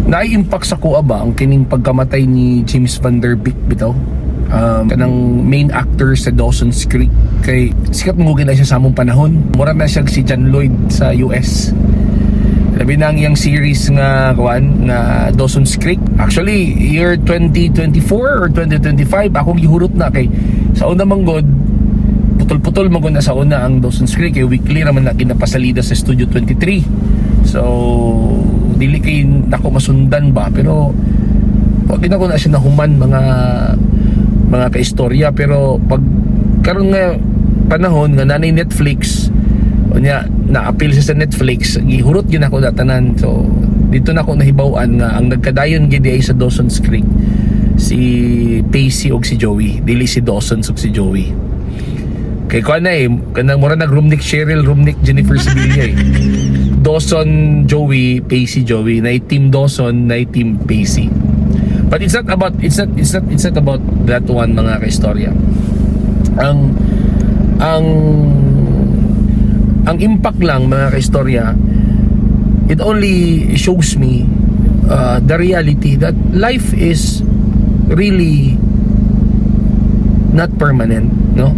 Nai-impact sa kuha ba ang kining pagkamatay ni James Van Der Beek bitaw? Kanang main actor sa Dawson's Creek, kay sikat mo na siya sa among panahon. Mura na siya si John Lloyd sa US. Labi na ang iyang series nga kuan nga Dawson's Creek. Actually, year 2024 or 2025 akong gihurot na, kay sa una man god, putol-putol man gud na sa una ang Dawson's Creek, kay weekly raman na ginapasalida sa Studio 23. So dili kay nako masundan ba, pero wag na ko na siya nahuman, mga kaistorya. Pero pag karon nga panahon nga nanay Netflix, unya na-appeal siya sa Netflix, gihurot gyud ako na tanan. So dito na ako nahibaw-an nga ang nagkadayon gid ay sa Dawson's Creek si Pacey og si Joey, dili si Dawson ug si Joey, kay kuan na eh, kanang mura nag Romnick Cheryl, Romnick Jennifer Sevilla eh. Dawson Joey, Pacey Joey, na team Dawson, na team Pacey. But it's not about that one, mga kaistorya. Ang impact lang, mga kaistorya, it only shows me the reality that life is really not permanent, no?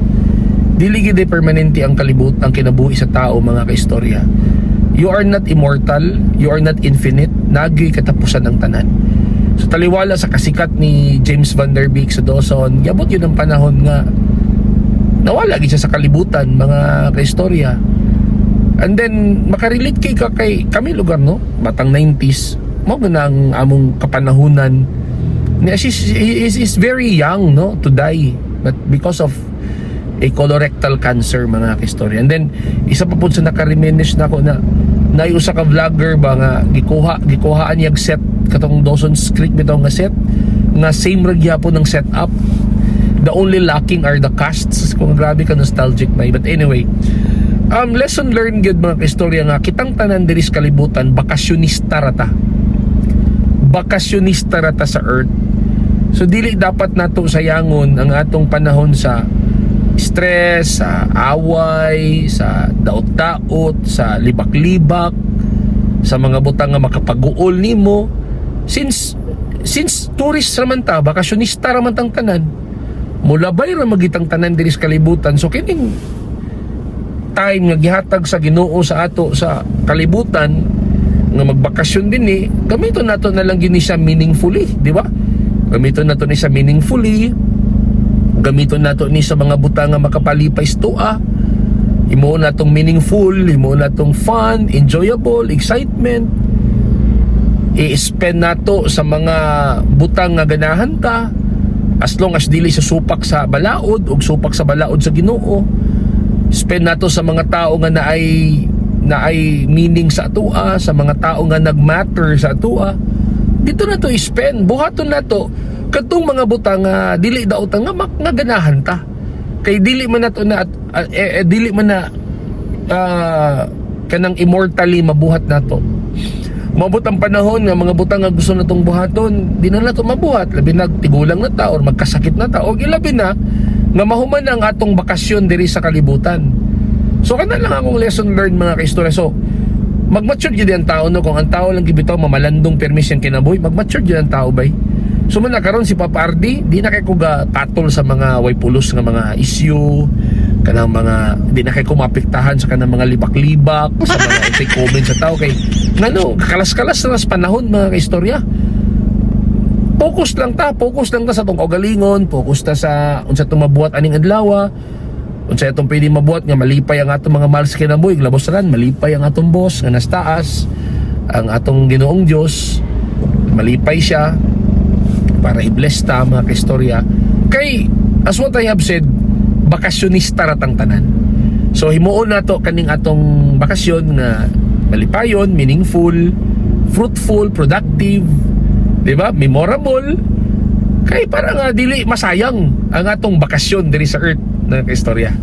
Dili gid permanente ang kalibot, ang kinabuhi sa tao, mga kaistorya. You are not immortal, you are not infinite, nagi katapusan ang tanan. So taliwala sa kasikat ni James Van Der Beek sa Dawson, giabot yun ang panahon nga nawala gid siya sa kalibutan, mga kaistorya. And then makarelate kay ka, kay kami lugar, no, batang 90s mo na ang among kapanahunan niya. He is very young, no, to die, but because of a colorectal cancer, mga kaistorya. And then isa pa pud sa nakareminisce na ako na naay usa ka vlogger ba nga gikuhaan niyag set katong Dawson's Creek bitaw nga set nga same ra gyapon ng setup. The only lacking are the casts. Kung grabe ka nostalgic may. But anyway, lesson learned gyud, mga kaistorya, nga kitang tanan diri sa kalibutan, bakasyonista ra ta, bakasyonista ra ta sa earth. So dili dapat nato sayangon ang atong panahon sa stress, sa away, sa daot-daot, sa libak-libak, sa mga butang nga makapaguol nimo, since tourist raman ta, bakasyonista raman tang tanan, mulabay ra magitang tanan diri sa kalibutan. So kining time nga gihatag sa Ginoo sa ato sa kalibutan nga magbakasyon din eh, gamiton nato na lang gini siya meaningfully, di ba? Gamiton nato ni siya meaningfully, gamiton nato ni sa mga butang nga makapalipay sa atoa, himuon natong meaningful, himuon natong fun, enjoyable, excitement. I-spend nato sa mga butang nga ganahan ta, as long as dili sa supak sa balaod ug supak sa balaod sa Ginoo. Spend nato sa mga tao nga naay meaning sa atoa, sa mga tao nga nagmatter sa atoa. Dito na to i-spend, buhaton nato kadtong mga butang nga dili daotan nga nga ganahan ta, kay dili man nato na dili man na kanang immortally mabuhat nato. Maabot ang panahon nga mga butang nga gusto natong buhaton, di na nato mabuhat, labi na tigulang na ta or magkasakit na ta o ilabi na nga mahuman ang atong bakasyon diri sa kalibutan. So kana lang akong lesson learned, mga kaistorya. So magmature gyud ang tao, no? Kung ang tao lang gibitaw mamalandong permis yang kinabuhi, magmature gyud ang tao bay. So man na karon si Papa Ardi, di na kay ko ga tatol sa mga way pulos nga mga issue, kanang mga di na kay ko maapektahan sa kanang mga libak-libak, sa mga unsay comment sa tao, kay ngano kalas-kalas na sa panahon, mga kaistorya. Focus lang ta, focus lang ta sa atong kaugalingon, focus ta sa unsa atong mabuhat aning adlaw, unsa atong pwede mabuhat nga malipay ang atong mga mahal sa kinabuhi, labos ran malipay ang atong boss nga nasa taas, ang atong Ginoong Dios, malipay siya para i-bless ta, mga kaistorya. Kay as what I have said, bakasyonista ra tang tanan. So himuon nato kaning atong bakasyon nga malipayon, meaningful, fruitful, productive, di ba? Memorable. Kay para nga dili masayang ang atong bakasyon diri sa earth, na kaistorya.